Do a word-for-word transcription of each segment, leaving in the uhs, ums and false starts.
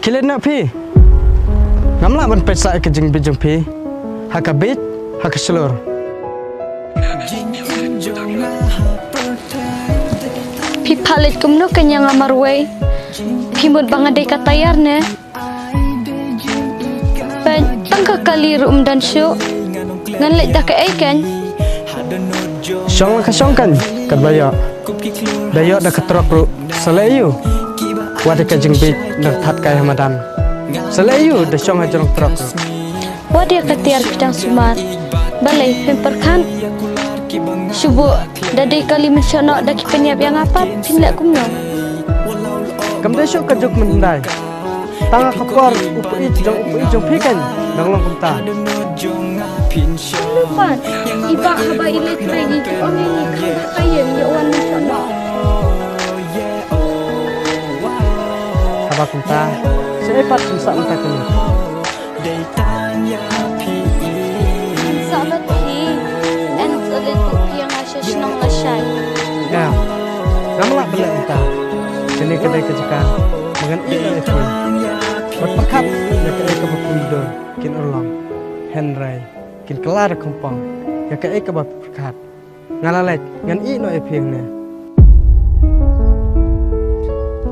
Phi leit noh phi. Ngam lah ban peit sah ïa ka jingbit jong phi ha ka bieit ha ka shlur. Phi phah leit kumno keiñ ïa nga marwei? Phi mut ba nga dei ka tayar ne? Peit, tang ka kali ruh ym don shuh. Ngan leit da kaei keiñ? Shong la ka shong keiñ, katba ïoh. Da ïoh da ka trok ruh sa leh aïu? Wat ïa ka jingbit dang thad kai ha madan. Sa leh aïu da shong ha jrong trok ruh? Wat ïa ka tiar phi dang sumar. Balei phim pyrkhat? Shu buh da dei kali mynshuh noh da ki pynïap ïa nga pat phin leh kumno? Kam dei shuh ka juk mynhyndai. Tang ha ka por u paieit jong u paieit jong phi keiñ dang long kumta. Phi leh pat, i bah haba i leit trei i ong ïa ngi khlem ha ka ïing ïa wan mynshuh noh. Haba kumta, shaei pat phin sah mynta kane? Phin sah bad phi. Yn sa leit buh phi ïa nga sha shnong lashai. Em, ngam lah ban leh mynta. Kane ka dei ka jaka ba ngan ïeh noh ïa phi. Bad pyrkhat ïa kaei kaba phi dur kin urlong. Hynrei kin kylla da kongpong ïa kaei kaba phi pyrkhat. Nga la leit, ngan ïeh noh ïa phi hangne.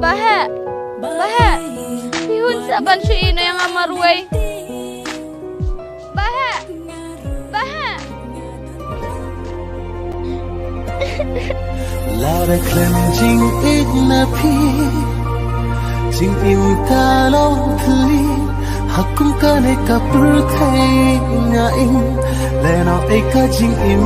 Bah heh! Bah heh! Phi hun sa ban shu ïeh noh ïa nga marwei. Bah heh! Bah heh! Lada khlem jingïeit na phi, jingim ka long thylli, ha kum kane ka pyrthei nga im, lehnohei ka jingim.